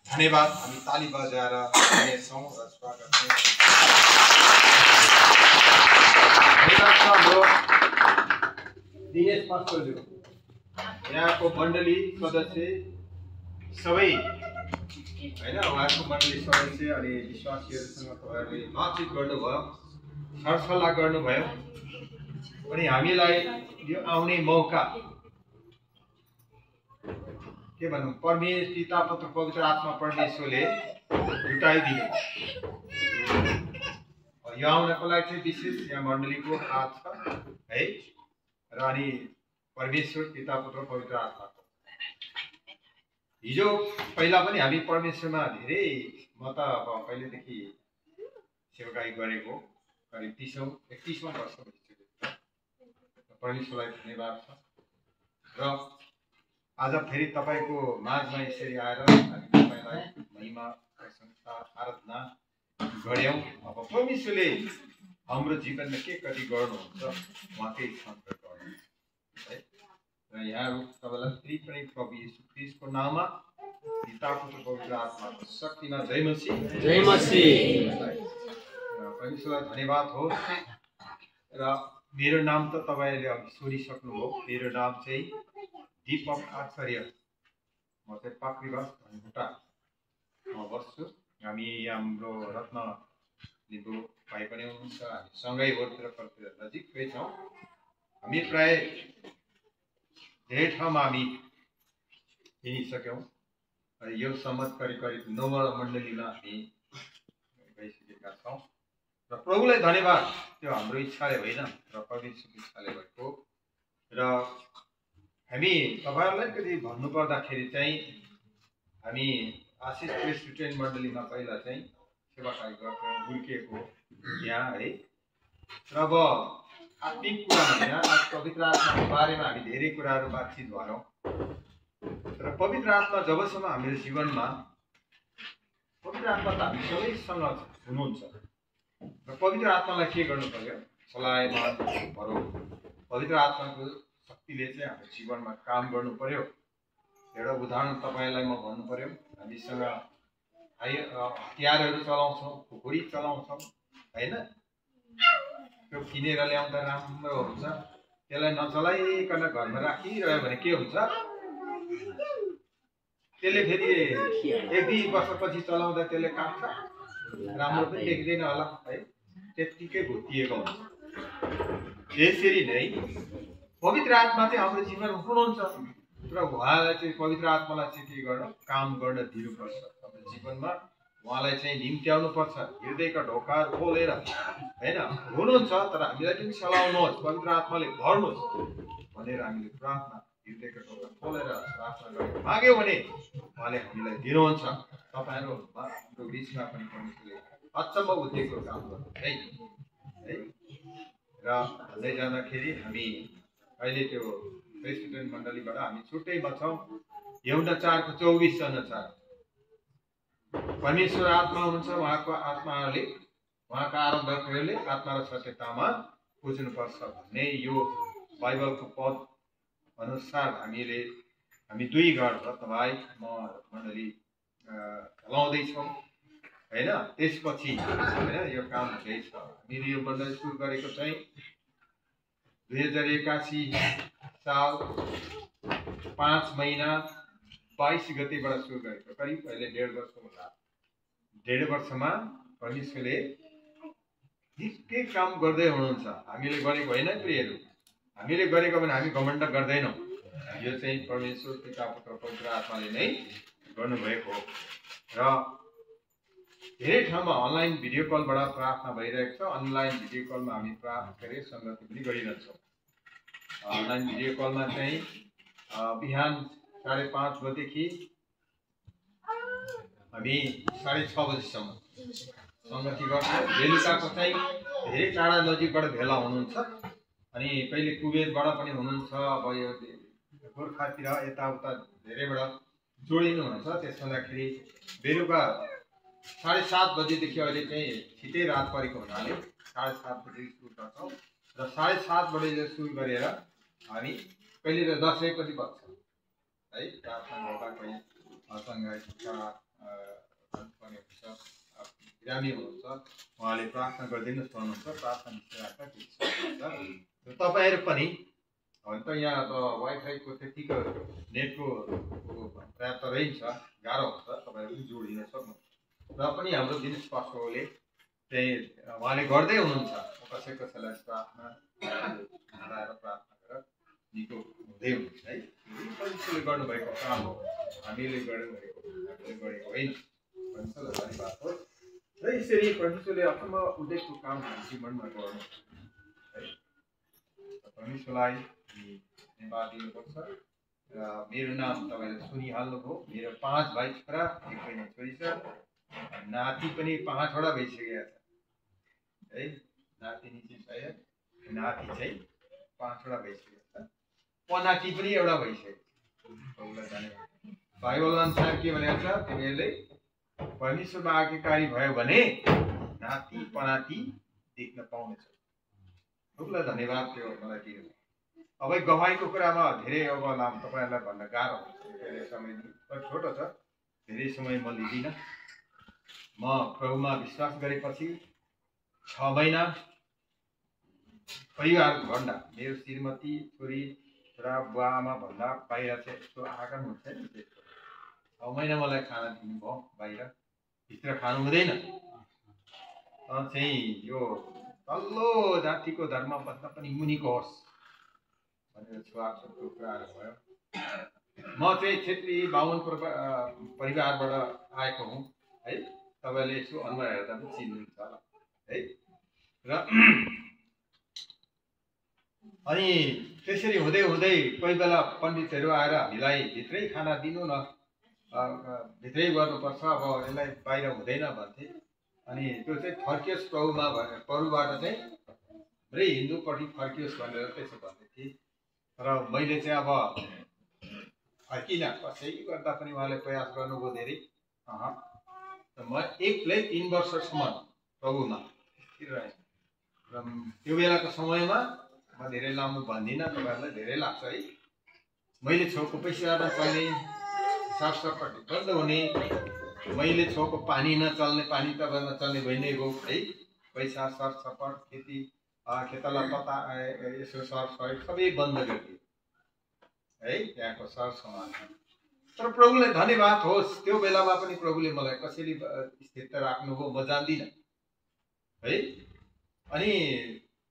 धन्यवाद। हामी ताली बजाएर हुनेछौँ र स्वागत हाम्रो दिनेश पास्टरज्यू, यहाँको मण्डली सदस्य सबै हैन, उहाँको मण्डली सदस्य अनि विश्वासीहरूसँग तपाईँहरूले बातचित गर्नुभयो, सरसल्लाह गर्नुभयो अनि हामीलाई यो आउने मौका के भनौँ, परमेश्वर पिता पुत्र पवित्र आत्मा परमेश्वरले जुटाइदिनु। यो आउनको लागि चाहिँ विशेष यहाँ मण्डलीको हात छ है, र अनि परमेश्वर पिता पुत्र पवित्र आत्माको। हिजो पहिला पनि हामी परमेश्वरमा धेरै, म त अब पहिलेदेखि सेवाकाई गरेको करिब 31औं वर्ष भइसक्यो। परमेश्वरलाई धन्यवाद छ। र आज फेरि तपाईको माझमा यसरी आएर हामी तपाईलाई महिमा प्रशंसा आराधना गर्यौं। अब परमेश्वरले हाम्रो जीवनमा के कति गर्नुहुन्छ उहाँकै क्षमता गर्नुहुन्छ है। र यहाँहरू तपाईँलाई फेरि पनि प्रभु येशू ख्रीष्टको नाममा पिता पुत्र पवित्र आत्माको शक्तिमा जय मसीह, जय मसीह। परमेश्वरलाई धन्यवाद होस्। र मेरो नाम त तपाईले अघि सुनिसक्नुभयो। मेरो नाम चाहिँ दीपक आचार्य। म चाहिँ पाक्रीबास धनकुटा बस्छु। हामी हाम्रो रत्न लिम्बू भाइ पनि हुनुहुन्छ, हामी सँगै वरतिर नजिकै छौँ। हामी प्राय धेरै ठाउँमा हामी हिँडिसक्यौँ। यो सम्मत करिब 9 मण्डलीमा हामी गइसकेका छौँ। र प्रभुलाई धन्यवाद, त्यो हाम्रो इच्छाले होइन र परमेश्वरको इच्छाले भएको। र हामी तपाईहरुलाई कति भन्नुपर्दाखेरि चाहिँ हामी आशिष प्रेसिडेन्ट मण्डलीमा पहिला चाहिँ सेवाकाई गर्थ्यौँ, हुर्किएको यहाँ है। र अब आत्मिक कुरामा यहाँ पवित्र आत्माको बारेमा हामी धेरै कुराहरू बातचित गरौँ। र पवित्र आत्मा जबसम्म हाम्रो जीवनमा, पवित्र आत्मा त हामी सबैसँग हुनुहुन्छ र पवित्र आत्मालाई के गर्नु पर्यो? चलायमान गरौँ। पवित्र आत्माको शक्तिले चाहिँ हाम्रो जीवनमा काम गर्नु पर्यो। एउटा उदाहरण तपाईलाई म भन्नु पर्यो। हामीसँग हतियारहरू चलाउँछौँ, खुकुरी चलाउँछौँ हैन। त्यो किनेर ल्याउँदा राम्रो हुन्छ, त्यसलाई नचलाइकन घरमा राखिरह्यो भने के हुन्छ? त्यसले फेरि 1-2 वर्षपछि चलाउँदा त्यसले काट्छ, राम्रो पनि देख्दैन होला है, त्यतिकै भुत्तिएको हुन्छ। यसरी नै पवित्र आत्मा चाहिँ हाम्रो जीवनमा हुनुहुन्छ र उहाँलाई चाहिँ पवित्र आत्मालाई चाहिँ के गर्न, काम गर्न दिनुपर्छ हाम्रो जीवनमा। उहाँलाई चाहिँ निम्त्याउनु पर्छ, हृदयका ढोकाहरू खोलेर हैन। हुनुहुन्छ तर हामीलाई पनि चलाउनुहोस्, पवित्र आत्माले भर्नुहोस् भनेर हामीले प्रार्थना, हृदयका ढोका खोलेर प्रार्थना गरेर माग्यो भने उहाँले हामीलाई दिनुहुन्छ। तपाईहरु हाम्रो बिचमा पनि परमेश्वरले अचम्म बुद्धिको काम गर्नु है। र भन्दै जाँदाखेरि हामी अहिले त्यो प्रेसिडेन्ट मण्डलीबाट हामी छुट्टैमा छौँ। एउटा 4 को 24 अनुसार परमेश्वर आत्मा हुनुहुन्छ, उहाँको आत्माले, उहाँका आराधकहरूले आत्मा र सत्यतामा पुज्नुपर्छ भन्ने यो बाइबलको पद अनुसार हामी 2 घर तपाईँ म मण्डली चलाउँदैछौँ हैन। त्यसपछि हैन यो काम हुँदैछ। हामीले यो मण्डली सुरु गरेको चाहिँ 2081 साल 5 महिना 22 गतेबाट सुरु गरेको। करिब अहिले 1.5 वर्ष होला। 1.5 वर्षमा परमेश्वरले निकै काम गर्दै हुनुहुन्छ। हामीले गरेको होइन प्रियहरू, हामीले गरेको भने हामी घमण्ड गर्दैनौँ। यो चाहिँ परमेश्वर पिता पुत्र पवित्र आत्माले नै गर्नुभएको हो। र धेरै ठाउँमा अनलाइन भिडियो कलबाट प्रार्थना भइरहेको छ। अनलाइन भिडियो कलमा हामी प्रार्थना संगति पनि गरिरहेछौँ। अनलाइन भिडियो कलमा चाहिँ बिहान 5:30 बजेदेखि हामी 6:30 बजेसम्म संगति गर्छौँ। बेलुकाको चाहिँ धेरै टाढा नजिकबाट भेला हुनुहुन्छ। अनि कहिले कुबेरबाट पनि हुनुहुन्छ। अब यो गोर्खातिर यताउता धेरैबाट जोडिनु हुन्छ। त्यसो हुँदाखेरि बेलुका 7:30 बजेदेखि अहिले चाहिँ छिटै रात परेको हुनाले 7:30 बजे सुरु गर्छौँ। र 7:30 बजे सुरु गरेर हामी कहिले त 10 पनि बज्छ है। प्रार्थना गर्दा कोही सँगै पर्ने हुन्छ, बिरामी हुनुहुन्छ, उहाँले प्रार्थना गरिदिनुहोस् भन्नुहुन्छ, प्रार्थना राख्दा तपाईँहरू पनि त यहाँ त वाइफाईको त्यतिको नेटको पर्याप्त रहन्छ, गाह्रो हुन्छ, तपाईँहरू पनि जोडिन सक्नुहुन्छ। र पनि हाम्रो दिनेश पास्टरले चाहिँ उहाँले गर्दै हुनुहुन्छ, कसैलाई प्रार्थना गराएर प्रार्थना गरेर निको हुँदै हुनुहुन्छ है। परमेश्वरले गर्नुभएको काम हो, हामीले गरेको होइन। परमेश्वरलाई धन्यवाद होस्। र यसरी परमेश्वरले अचम्म उदेकको काम हाम्रो जीवनमा गर्नु है, परमेश्वरलाई धन्यवाद दिनुपर्छ। र मेरो नाम तपाईँले सुनिहाल्नुभयो, मेरो 5 भाइ छोरा, 1 बहिनी छोरी छ, नाति पनि 5वटा भइसकेको छ है। नातिनी चाहिँ सायद नाति चाहिँ 5वटा भइसकेको छ, पनाति पनि एउटा भइसकेको छ। बाइबल अनुसार के भनेको छ, तिमीहरूले परमेश्वरमा आज्ञाकारी भयो भने नाति पनाति देख्न पाउनेछौ। सबैलाई धन्यवाद थियो मलाई दियो। अब गवाईको कुरामा धेरै अब नाम तपाईँहरूलाई भन्न गाह्रो हुन्छ, धेरै समय छोटो छ, धेरै समय म लिँदिनँ। म प्रभुमा विश्वास गरेपछि 6 महिना परिवारको भन्दा मेरो श्रीमती छोरी छोरा बुवा आमा भन्दा बाहिर चाहिँ यस्तो आगमन हुन्छ नि, त्यस्तो 6 महिना मलाई खाना दिनुभयो, बाहिर भित्र खानु हुँदैन। चाहिँ यो तल्लो जातिको धर्मभन्दा पनि मुनिको होस् भनेर छुवाछुतको कुराहरू भयो। म चाहिँ क्षेत्रीय बाहुन परिवारबाट आएको हुँ है, तपाईँले यसो अनुहार हेर्दा पनि चिन्नुहुन्छ होला है। र अनि त्यसरी हुँदै हुँदै कोही बेला पण्डितहरू आएर हामीलाई भित्रै खाना दिनु न, भित्रै गर्नुपर्छ, अब यसलाई बाहिर हुँदैन भन्थे। अनि त्यो चाहिँ फर्कियोस् प्रभुमा भनेर, प्रभुबाट चाहिँ हाम्रै हिन्दूपट्टि फर्कियोस् भनेर त्यसो भन्दै थिएँ। र मैले चाहिँ अब फर्किनँ, कसै गर्दा पनि उहाँले प्रयास गर्नुभयो धेरै। म एक्लै 3 वर्षसम्म प्रभुमा स्थिर रहेँ। र त्यो बेलाको समयमा म धेरै लामो भन्दिनँ, तपाईँहरूलाई धेरै लाग्छ है। मैले छोएको पैसा नचल्ने, साफसफाइ बन्द हुने, मैले छोएको पानी नचल्ने, पानी त नचल्ने भइ नै गयो है। पैसा सरसफाइ खेती खेतला पत्ता यसो सरसफाइ सबै बन्द गरिदियो है, त्यहाँको सरसामान। तर प्रभुलाई धन्यवाद होस्, त्यो बेलामा पनि प्रभुले मलाई कसरी स्थिरता राख्नुभयो म जान्दिनँ है। अनि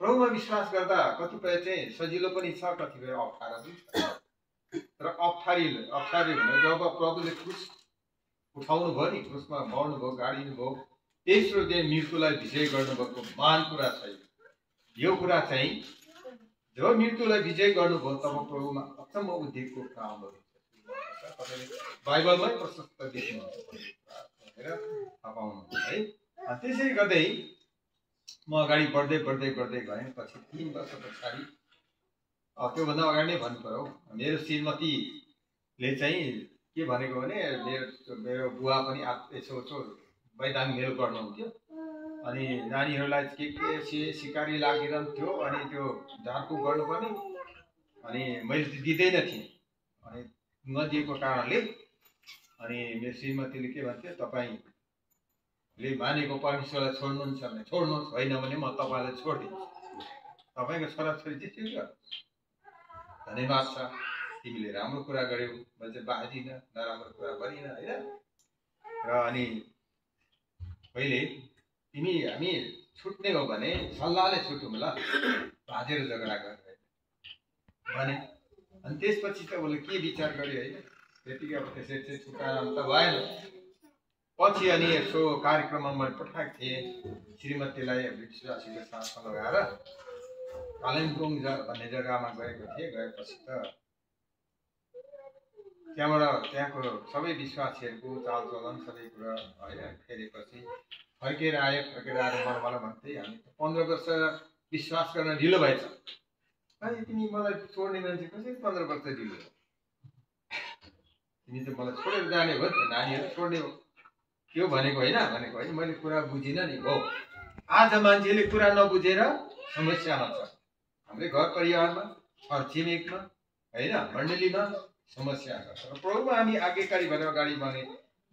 प्रभुमा विश्वास गर्दा कतिपय चाहिँ सजिलो पनि छ, कतिपय अप्ठ्यारो पनि छ। तर अप्ठ्यारो भने जब प्रभुले क्रुस उठाउनु भयो नि, क्रुसमा मर्नुभयो, गाडिनुभयो, तेस्रो दिन मृत्युलाई विजय गर्नुभएको महान कुरा छ यो कुरा चाहिँ। जब मृत्युलाई विजय गर्नुभयो तब प्रभुमा अचम्म उद्वेगको कामहरू तपाईँले बाइबलमै प्रशस्त देख्नुहुन्छ भनेर थाहा पाउनुहुन्छ है। त्यसै गर्दै म अगाडि बढ्दै गएँ। पछि 3 वर्ष पछाडि, त्योभन्दा अगाडि नै भन्नु पर्यो, मेरो श्रीमतीले चाहिँ के भनेको भने, मेरो बुवा पनि यसो वैधानिक मेल गर्नुहुन्थ्यो। अनि नानीहरूलाई के सिकारी लागिरहन्थ्यो, अनि त्यो झारफुक गर्नुपर्ने। अनि मैले त दिँदैन थिएँ, अनि नदिएको कारणले अनि मेरो श्रीमतीले के भन्थ्यो, तपाईँले मानेको परमेश्वरलाई छोड्नुहुन्छ भने छोड्नुहोस्, होइन भने म तपाईँलाई छोडिदिन्छु, तपाईँको छोराछोरी जित्यो क्या। धन्यवाद छ, तिमीले राम्रो कुरा गर्यौ, मैले चाहिँ बाजिनँ, नराम्रो कुरा गरिनँ होइन। र अनि पहिले हामी छुट्ने हो भने सल्लाहले छुटौँ ल, भाजेर झगडा गरेर भने। अनि त्यसपछि त उसले के विचार गर्यो होइन, त्यतिकै अब त्यसरी चाहिँ छुट्याउनु त भएन। पछि अनि यसो कार्यक्रममा मैले पठाएको थिएँ श्रीमतीलाई, विश्वासीको साथमा लगाएर कालिम्पोङ भन्ने जग्गामा गएको थिएँ। गएपछि त त्यहाँको सबै विश्वासीहरूको चालचलन सबै कुरा होइन फेरेपछि फर्केर आएर मलाई भन्थे, हामी त 15 वर्ष विश्वास गर्न ढिलो भएछ, अनि तिमी मलाई छोड्ने मान्छे कसरी 15 वर्ष ढिलो, तिमी त मलाई छोडेर जाने हो, नानीहरू छोड्ने हो, त्यो भनेको होइन मैले कुरा बुझिनँ नि हो। आज मान्छेले कुरा नबुझेर समस्यामा छ, हाम्रै घर परिवारमा, छरछिमेकमा होइन, मण्डलीमा समस्या छ। तर प्रभुमा हामी आज्ञाकारी भएर अगाडि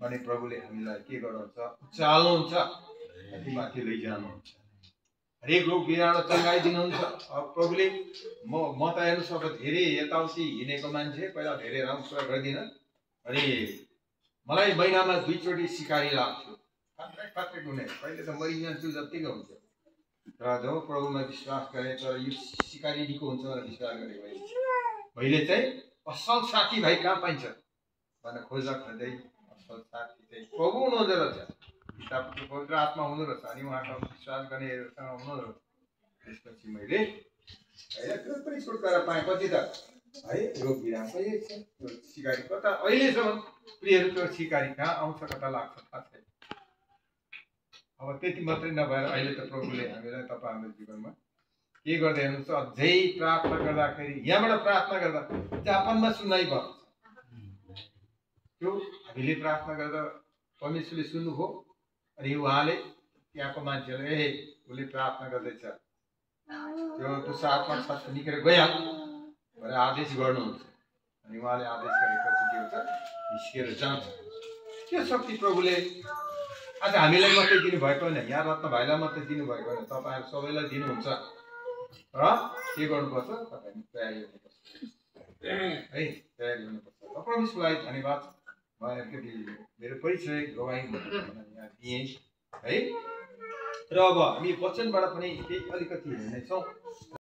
अनि प्रभुले हामीलाई के गर्नुहुन्छ उचाल्नुहुन्छ माथि लैजानुहुन्छ हरेक रोग बिरालो चङ्गाइदिनुहुन्छ प्रभुले म त हेर्नुहोस् अब धेरै यताउति हिँडेको मान्छे पहिला धेरै राम्रो कुरा गर्दिनँ अनि मलाई महिनामा 2 चोटि सिकारी लाग्थ्यो पात्रै हुने कहिले त मरिजान्छु जत्तिको हुन्छ र जब प्रभुमा विश्वास गरेँ तर यो सिकारी निको हुन्छ भनेर विश्वास गरेको मैले चाहिँ असल साथी भाइ कहाँ पाइन्छ भनेर खोज्दा खोज्दै असल साथी चाहिँ प्रभु हुनुहुँदो रहेछ किताबको पवित्र आत्मा हुँदो रहेछ अनि उहाँको विश्वास गर्नेहरूसँग हुनुहुँदो रहेछ त्यसपछि मैले त्यो पनि छुटकारा पाएँ पछि त है रोग बिरामै छ त्यो सिकारी कता अहिलेसम्म प्रियहरू त्यो सिकारी कहाँ आउँछ कता लाग्छ थाहा छैन अब त्यति मात्रै नभएर अहिले त प्रभुले हामीलाई तपाईँहरूको जीवनमा के गर्दै हुनुहुन्छ अझै प्रार्थना गर्दाखेरि यहाँबाट प्रार्थना गर्दा जापानमा सुनाइ भयो त्यो हामीले प्रार्थना गर्दा परमेश्वरले सुन्नुभयो अनि उहाँले त्यहाँको मान्छेहरूले उसले प्रार्थना गर्दैछ त्यो आत्मा साथ निकेर गइहाल भनेर आदेश गर्नुहुन्छ अनि उहाँले आदेश गरेपछि के हुन्छ निस्केर जान्छ त्यो शक्ति प्रभुले आज हामीलाई मात्रै दिनुभएको होइन यहाँ रत्न भाइलाई मात्रै दिनुभएको होइन तपाईँहरू सबैलाई दिनुहुन्छ र के गर्नुपर्छ तपाईँले तयारी गर्नुपर्छ है तयारी गर्नुपर्छ परमेश्वरलाई धन्यवाद मेरो परिचय गवाई यहाँ दिएँ है र अब हामी वचनबाट पनि केही अलिकति हेर्नेछौँ